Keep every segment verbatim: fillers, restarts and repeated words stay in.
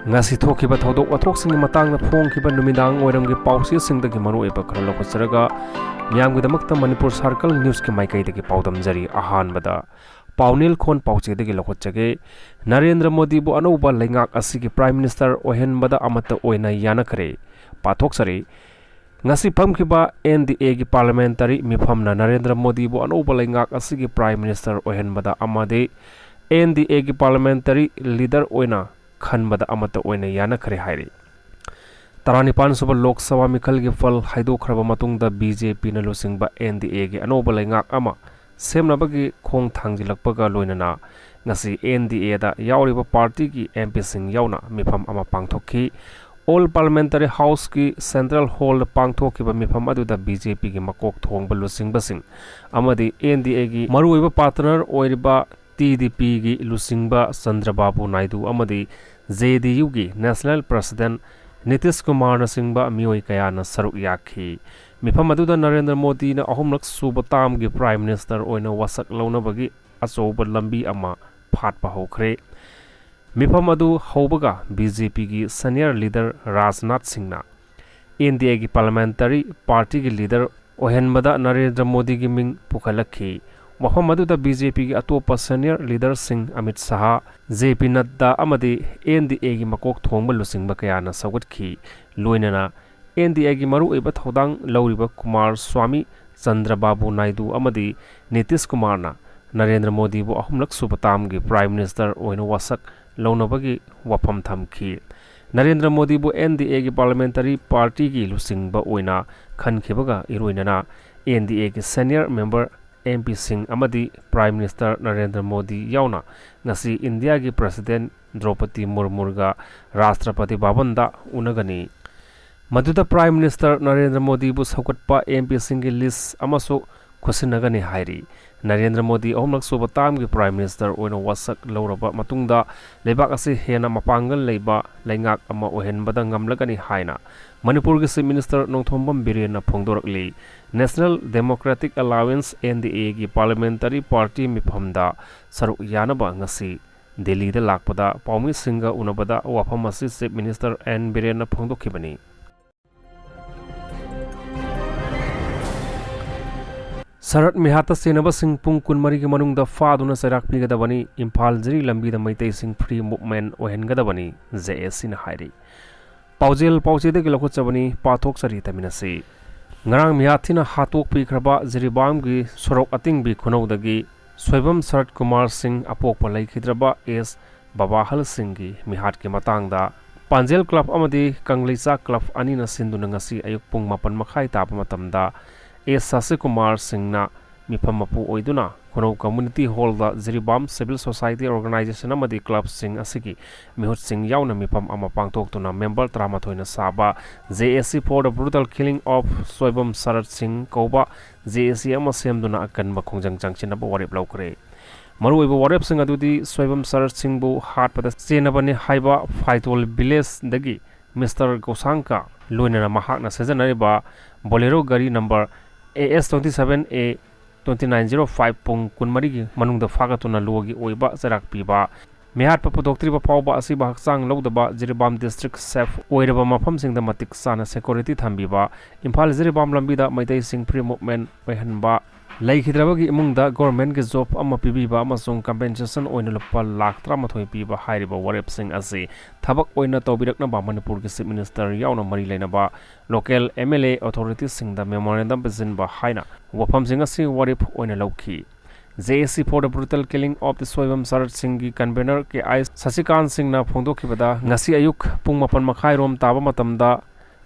ꯉꯁꯤ ꯊꯣꯛꯈꯤꯕ ꯊꯧꯗꯣꯛ ꯋꯥꯊꯣꯛꯁꯤꯡꯒꯤ ꯃꯇꯥꯡꯗ ꯐꯣꯡꯈꯤꯕ ꯅꯨꯃꯤꯗꯥꯡ ꯋꯥꯏꯔꯝꯒꯤ ꯄꯥꯎꯆꯦꯁꯤꯡꯗꯒꯤ ꯃꯔꯨꯑꯣꯏꯕ ꯈꯔ ꯂꯧꯈꯠꯆꯔꯒ ꯃꯤꯌꯥꯝꯒꯤꯗꯃꯛꯇ ꯃꯅꯤꯄꯨꯔ ꯁꯥꯔꯀꯜ ꯅ꯭ꯌꯨꯁꯀꯤ ꯃꯥꯏꯀꯩꯗꯒꯤ ꯄꯥꯎꯗꯝꯖꯔꯤ꯫ ꯑꯍꯥꯟꯕꯗ ꯄꯥꯎꯅꯦꯜ ꯈꯣꯟ ꯄꯥꯎꯆꯦꯗꯒꯤ ꯂꯧꯈꯠꯆꯒꯦ꯫ ꯅꯔꯦꯟꯗ꯭ꯔ ꯃꯣꯗꯤꯕꯨ ꯑꯅꯧꯕ ꯂꯩꯉꯥꯛ ꯑꯁꯤꯒꯤ Prime Minister ꯑꯣꯏꯍꯟꯕꯗ ꯑꯃꯠꯇ ꯑꯣꯏꯅ ꯌꯥꯅꯈ꯭ꯔꯦ꯫ ꯄꯥꯊꯣꯛꯆꯔꯤ꯫ ꯉꯁꯤ ꯐꯝꯈꯤꯕ N D A ꯒꯤ parliamentary ꯃꯤꯐꯝꯅ ꯅꯔꯦꯟꯗ꯭ꯔ ꯃꯣꯗꯤꯕꯨ ꯑꯅꯧꯕ ꯂꯩꯉꯥꯛ ꯑꯁꯤꯒꯤ Prime Minister ꯑꯣꯏꯍꯟꯕꯗ ꯑꯃꯗꯤ N D A ꯒꯤ parliamentary leader ꯑꯣꯏꯅ ꯈꯟꯕꯗ ꯑꯃꯠꯇ ꯑꯣꯏꯅ ꯌꯥꯅꯈ꯭ꯔꯦ ꯍꯥꯏꯔꯤ꯫ ꯇꯔꯥꯅꯤꯄꯥꯟ ꯁꯨꯕ ꯂꯣꯛ ꯁꯚꯥ ꯃꯤꯈꯜꯒꯤ ꯐꯜ ꯍꯥꯏꯗꯣꯛꯈ꯭ꯔꯕ ꯃꯇꯨꯡꯗ B J P ꯅ ꯂꯨꯆꯤꯡꯕ N D A ꯒꯤ ꯑꯅꯧꯕ ꯂꯩꯉꯥꯛ ꯑꯃ ꯁꯦꯝꯅꯕꯒꯤ ꯈꯣꯡ ꯊꯥꯡꯖꯤꯜꯂꯛꯄꯒ ꯂꯣꯏꯅꯅ ꯉꯁꯤ N D A ꯗ ꯌꯥꯎꯔꯤꯕ party ꯒꯤ M P ꯁꯤꯡ ꯌꯥꯎꯅ ꯃꯤꯐꯝ ꯑꯃ ꯄꯥꯡꯊꯣꯛꯈꯤ꯫ All Parliamentary House ꯀꯤ Central Hall ꯗ ꯄꯥꯡꯊꯣꯛꯈꯤꯕ ꯃꯤꯐꯝ ꯑꯗꯨꯗ B J P ꯒꯤ ꯃꯀꯣꯛ ꯊꯣꯡꯕ ꯂꯨꯆꯤꯡꯕꯁꯤꯡ ꯑꯃꯗꯤ N D A ꯒꯤ ꯃꯔꯨꯑꯣꯏꯕ partner ꯑꯣꯏꯔꯤꯕ T D P ꯒꯤ ꯂꯨꯆꯤꯡꯕ ꯆꯟꯗ꯭ꯔꯕꯥꯕꯨ ꯅꯥꯏꯗꯨ ꯑꯃꯗꯤ J D U ꯒꯤ National President ꯅꯤꯇꯤꯁ ꯀꯨꯃꯥꯔꯅꯆꯤꯡꯕ ꯃꯤꯑꯣꯏ ꯀꯌꯥꯅ ꯁꯔꯨꯛ ꯌꯥꯈꯤ꯫ ꯃꯤꯐꯝ ꯑꯗꯨꯗ ꯅꯔꯦꯟꯗ꯭ꯔ ꯃꯣꯗꯤꯅ ꯑꯍꯨꯝꯂꯛ ꯁꯨꯕ term ꯒꯤ Prime Minister ꯑꯣꯏꯅ ꯋꯥꯁꯛ ꯂꯧꯅꯕꯒꯤ ꯑꯆꯧꯕ ꯂꯝꯕꯤ ꯑꯃ ꯐꯥꯠꯄ ꯍꯧꯈ꯭ꯔꯦ꯫ ꯃꯤꯐꯝ ꯑꯗꯨ ꯍꯧꯕꯒ B J P ꯒꯤ senior leader ꯔꯥꯖꯅꯥꯊ ꯁꯤꯡꯅ N D A ꯒꯤ parliamentary party ꯒꯤ leader ꯑꯣꯏꯍꯟꯕꯗ ꯅꯔꯦꯟꯗ꯭ꯔ ꯃꯣꯗꯤꯒꯤ ꯃꯤꯡ ꯄꯨꯈꯠꯂꯛꯈꯤ꯫ ꯋꯥꯐꯝ ꯑꯗꯨꯗ B J P ꯒꯤ ꯑꯇꯣꯞꯄ senior leader ꯁꯤꯡ ꯑꯃꯤꯠ ꯁꯥꯍ, J P ꯅꯗ꯭ꯗꯥ ꯑꯃꯗꯤ N D A ꯒꯤ ꯃꯀꯣꯛ ꯊꯣꯡꯕ ꯂꯨꯆꯤꯡꯕ ꯀꯌꯥꯅ ꯁꯧꯒꯠꯈꯤ꯫ ꯂꯣꯏꯅꯅ N D A ꯒꯤ ꯃꯔꯨꯑꯣꯏꯕ ꯊꯧꯗꯥꯡ ꯂꯧꯔꯤꯕ ꯀꯨꯃꯥꯔ ꯁ꯭ꯋꯥꯃꯤ, ꯆꯟꯗ꯭ꯔꯕꯥꯕꯨ ꯅꯥꯏꯗꯨ ꯑꯃꯗꯤ ꯅꯤꯇꯤꯁ ꯀꯨꯃꯥꯔꯅ ꯅꯔꯦꯟꯗ꯭ꯔ ꯃꯣꯗꯤꯕꯨ ꯑꯍꯨꯝꯂꯛ ꯁꯨꯕ term ꯒꯤ Prime Minister ꯑꯣꯏꯅ ꯋꯥꯁꯛ ꯂꯧꯅꯕꯒꯤ ꯋꯥꯐꯝ ꯊꯝꯈꯤ꯫ ꯅꯔꯦꯟꯗ꯭ꯔ ꯃꯣꯗꯤꯕꯨ N D A ꯒꯤ parliamentary party ꯒꯤ ꯂꯨꯆꯤꯡꯕ ꯑꯣꯏꯅ ꯈꯟꯈꯤꯕꯒ ꯏꯔꯣꯏꯅꯅ N D A ꯒꯤ senior member M P ꯁꯤꯡ ꯑꯃꯗꯤ Prime Minister ꯅꯔꯦꯟꯗ꯭ꯔ ꯃꯣꯗꯤ ꯌꯥꯎꯅ ꯉꯁꯤ ꯏꯟꯗꯤꯌꯥꯒꯤ President ꯗ꯭ꯔꯧꯄꯗꯤ ꯃꯨꯔꯃꯨꯒ ꯔꯥꯁꯇ꯭ꯔꯄꯇꯤ ꯚꯕꯟꯗ ꯎꯅꯒꯅꯤ꯫ ꯃꯗꯨꯗ Prime Minister Narendra ꯃꯣꯗꯤꯕꯨ ꯁꯧꯒꯠꯄ M P ꯁꯤꯡꯒꯤ list ꯑꯃꯁꯨ ꯈꯨꯠꯁꯤꯟꯅꯒꯅꯤ ꯍꯥꯏꯔꯤ꯫ ꯅꯔꯦꯟꯗ꯭ꯔ ꯃꯣꯗꯤ ꯑꯍꯨꯝꯂꯛ ꯁꯨꯕ term ꯒꯤ Prime Minister ꯑꯣꯏꯅ ꯋꯥꯁꯛ ꯂꯧꯔꯕ ꯃꯇꯨꯡꯗ ꯂꯩꯕꯥꯛ ꯑꯁꯤ ꯍꯦꯟꯅ ꯃꯄꯥꯡꯒꯜ ꯂꯩꯕ ꯂꯩꯉꯥꯛ ꯑꯃ ꯑꯣꯏꯍꯟꯕꯗ ꯉꯝꯂꯒꯅꯤ ꯍꯥꯏꯅ ꯃꯅꯤꯄꯨꯔꯒꯤ Chief Minister Nongthombam ꯕꯤꯔꯦꯟꯅ ꯐꯣꯡꯗꯣꯔꯛꯂꯤ꯫ National Democratic Alliance, N D A ꯒꯤ parliamentary party ꯃꯤꯐꯝꯗ ꯁꯔꯨꯛ ꯌꯥꯅꯕ ꯉꯁꯤ ꯗꯤꯜꯂꯤꯗ ꯂꯥꯛꯄꯗ ꯄꯥꯎꯃꯤꯁꯤꯡꯒ ꯎꯅꯕꯗ ꯋꯥꯐꯝ ꯑꯁꯤ Chief Minister N ꯕꯤꯔꯦꯟꯅ ꯐꯣꯡꯗꯣꯛꯈꯤꯕꯅꯤ꯫ ꯁꯔꯠ ꯃꯤꯍꯥꯠꯇ ꯆꯦꯟꯅꯕꯁꯤꯡ ꯄꯨꯡ ꯀꯨꯟꯃꯔꯤꯒꯤ ꯃꯅꯨꯡꯗ ꯐꯥꯗꯨꯅ ꯆꯩꯔꯥꯛ ꯄꯤꯒꯗꯕꯅꯤ, ꯏꯝꯐꯥꯜ ꯖꯤꯔꯤ ꯂꯝꯕꯤꯗ ꯃꯩꯇꯩꯁꯤꯡ free movement ꯑꯣꯏꯍꯟꯒꯗꯕꯅꯤ, ꯖꯦ ꯑꯦ ꯁꯤꯅ ꯍꯥꯏꯔꯤ꯫ ꯄꯥꯎꯖꯦꯜ ꯄꯥꯎꯆꯦꯗꯒꯤ ꯂꯧꯈꯠꯆꯕꯅꯤ, ꯄꯥꯊꯣꯛꯆꯔꯤ, ꯇꯥꯃꯤꯟꯅꯁꯤ꯫ ꯉꯔꯥꯡ ꯃꯤꯍꯥꯠ ꯊꯤꯅ ꯍꯥꯠꯇꯣꯛꯄꯤꯈ꯭ꯔꯕ ꯖꯤꯔꯤꯕꯥꯝꯒꯤ ꯁꯣꯔꯣꯛ ꯑꯇꯤꯡꯕꯤ ꯈꯨꯅꯧꯗꯒꯤ ꯁꯣꯏꯕꯝ ꯁꯔꯠ ꯀꯨꯃꯥꯔ ꯁꯤꯡ, ꯑꯄꯣꯛꯄ ꯂꯩꯈꯤꯗ꯭ꯔꯕ ꯑꯦꯁ ꯕꯕꯥꯍꯜ ꯁꯤꯡꯒꯤ ꯃꯤꯍꯥꯠꯀꯤ ꯃꯇꯥꯡꯗ ꯄꯥꯟꯖꯦꯜ ꯀ꯭ꯂꯕ ꯑꯃꯗꯤ ꯀꯪꯂꯩꯆꯥ ꯀ꯭ꯂꯕ ꯑꯅꯤꯅ ꯁꯤꯟꯗꯨꯅ ꯉꯁꯤ ꯑꯌꯨꯛ ꯄꯨꯡ ꯃꯥꯄꯟ ꯃꯈꯥꯏ ꯇꯥꯕ ꯃꯇꯝꯗ ꯑꯦꯁ ꯁꯁꯤ ꯀꯨꯃꯥꯔ ꯁꯤꯡꯅ ꯃꯤꯐꯝ ꯃꯄꯨ ꯑꯣꯏꯗꯨꯅ ꯈꯨꯅꯧ Community Hall ꯗ ꯖꯤꯔꯤꯕꯥꯝ Civil Society Organization ꯑꯃꯗꯤ ꯀ꯭ꯂꯕꯁꯤꯡ ꯑꯁꯤꯒꯤ ꯃꯤꯍꯨꯠꯁꯤꯡ ꯌꯥꯎꯅ ꯃꯤꯐꯝ ꯑꯃ ꯄꯥꯡꯊꯣꯛꯇꯨꯅ ꯃꯦꯝꯕꯔ ꯇꯔꯥꯃꯥꯊꯣꯏꯅ ꯁꯥꯕ J A C for the Brutal Killing of Soibam ꯁꯔꯠ ꯁꯤꯡ ꯀꯧꯕ J A C ꯑꯃ ꯁꯦꯝꯗꯨꯅ ꯑꯀꯟꯕ ꯈꯣꯡꯖꯪ ꯆꯪꯁꯤꯟꯅꯕ ꯋꯥꯔꯦꯞ ꯂꯧꯈ꯭ꯔꯦ꯫ ꯃꯔꯨꯑꯣꯏꯕ ꯋꯥꯔꯦꯞꯁꯤꯡ ꯑꯗꯨꯗꯤ ꯁꯣꯏꯕꯝ ꯁꯔꯠ ꯁꯤꯡꯕꯨ ꯍꯥꯠꯄꯗ ꯆꯦꯟꯅꯕꯅꯤ ꯍꯥꯏꯕ ꯐꯥꯏꯇꯣꯜ ꯚꯤꯂꯦꯖꯗꯒꯤ ꯃꯤꯁꯇꯔ ꯒꯧꯁꯥꯡꯀ ꯂꯣꯏꯅꯅ ꯃꯍꯥꯛꯅ ꯁꯤꯖꯤꯟꯅꯔꯤꯕ Bolero ꯒꯥꯔꯤ number A S twenty seven A twenty nine zero five ꯄꯨꯡ ꯀꯨꯟꯃꯔꯤꯒꯤ ꯃꯅꯨꯡꯗ ꯐꯥꯒꯠꯇꯨꯅ ꯂꯣꯒꯤ ꯑꯣꯏꯕ ꯆꯩꯔꯥꯛ ꯄꯤꯕ, ꯃꯤꯍꯥꯠꯄ ꯄꯨꯊꯣꯛꯇ꯭ꯔꯤꯕ ꯐꯥꯎꯕ ꯑꯁꯤꯕ ꯍꯛꯆꯥꯡ ꯂꯧꯗꯕ ꯖꯤꯔꯤꯕꯥꯝ district safe ꯑꯣꯏꯔꯕ ꯃꯐꯝꯁꯤꯡꯗ ꯃꯇꯤꯛ ꯆꯥꯅ security ꯊꯝꯕꯤꯕ, ꯏꯝꯐꯥꯜ ꯖꯤꯔꯤꯕꯥꯝ ꯂꯝꯕꯤꯗ ꯃꯩꯇꯩꯁꯤꯡ free movement ꯑꯣꯏꯍꯟꯕ, ꯂꯩꯈꯤꯗ꯭ꯔꯕꯒꯤ ꯏꯃꯨꯡꯗ government ꯀꯤ job ꯑꯃ ꯄꯤꯕꯤꯕ ꯑꯃꯁꯨꯡ compensation ꯑꯣꯏꯅ ꯂꯨꯄꯥ ꯂꯥꯈ ꯇꯔꯥꯃꯥꯊꯣꯏ ꯄꯤꯕ ꯍꯥꯏꯔꯤꯕ ꯋꯥꯔꯦꯞꯁꯤꯡ ꯑꯁꯤ ꯊꯕꯛ ꯑꯣꯏꯅ ꯇꯧꯕꯤꯔꯛꯅꯕ ꯃꯅꯤꯄꯨꯔꯒꯤ Chief Minister ꯌꯥꯎꯅ ꯃꯔꯤ ꯂꯩꯅꯕ local M L A authority ꯁꯤꯡꯗ memorandum ꯄꯤꯁꯤꯟꯕ ꯍꯥꯏꯅ ꯋꯥꯐꯝꯁꯤꯡ ꯑꯁꯤ ꯋꯥꯔꯦꯞ ꯑꯣꯏꯅ ꯂꯧꯈꯤ꯫ J A C for the Brutal Killing of the Soibam ꯁꯔꯠ ꯁꯤꯡꯒꯤ convener K I ꯁꯁꯤꯀꯥꯟ ꯁꯤꯡꯅ ꯐꯣꯡꯗꯣꯛꯈꯤꯕꯗ, ꯉꯁꯤ ꯑꯌꯨꯛ ꯄꯨꯡ ꯃꯥꯄꯟ ꯃꯈꯥꯏꯔꯣꯝ ꯇꯥꯕ ꯃꯇꯝꯗ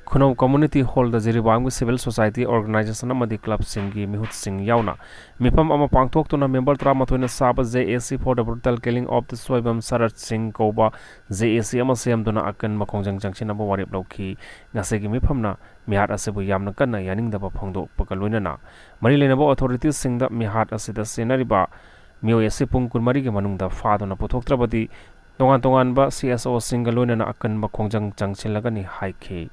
ꯈꯨꯅꯧ Community Hall ꯗ ꯖꯤꯔꯤꯕꯥꯝꯒꯤ Civil Society Organization ꯑꯃꯗꯤ ꯀ꯭ꯂꯕꯁꯤꯡꯒꯤ ꯃꯤꯍꯨꯠꯁꯤꯡ ꯌꯥꯎꯅ ꯃꯤꯐꯝ ꯑꯃ ꯄꯥꯡꯊꯣꯛꯇꯨꯅ ꯃꯦꯝꯕꯔ ꯇꯔꯥꯃꯥꯊꯣꯏꯅ ꯁꯥꯕ J A C for the Brutal Killing of the Soibam ꯁꯔꯠ ꯁꯤꯡ ꯀꯧꯕ J A C ꯑꯃ ꯁꯦꯝꯗꯨꯅ ꯑꯀꯟꯕ ꯈꯣꯡꯖꯪ ꯆꯪꯁꯤꯟꯅꯕ ꯋꯥꯔꯦꯞ ꯂꯧꯈꯤ꯫ ꯉꯁꯤꯒꯤ ꯃꯤꯐꯝꯅ ꯃꯤꯍꯥꯠ ꯑꯁꯤꯕꯨ ꯌꯥꯝꯅ ꯀꯟꯅ ꯌꯥꯅꯤꯡꯗꯕ ꯐꯣꯡꯗꯣꯛꯄꯒ ꯂꯣꯏꯅꯅ ꯃꯔꯤ ꯂꯩꯅꯕ authority ꯁꯤꯡꯗ ꯃꯤꯍꯥꯠ ꯑꯁꯤꯗ ꯆꯦꯟꯅꯔꯤꯕ ꯃꯤꯑꯣꯏ ꯑꯁꯤ ꯄꯨꯡ ꯀꯨꯟꯃꯔꯤꯒꯤ ꯃꯅꯨꯡꯗ ꯐꯥꯗꯨꯅ ꯄꯨꯊꯣꯛꯇ꯭ꯔꯕꯗꯤ ꯇꯣꯉꯥꯟ ꯇꯣꯉꯥꯟꯕ C S O ꯁꯤꯡꯒ ꯂꯣꯏꯅꯅ ꯑꯀꯟꯕ ꯈꯣꯡꯖꯪ ꯆꯪꯁꯤꯜꯂꯒꯅꯤ ꯍꯥꯏꯈꯤ꯫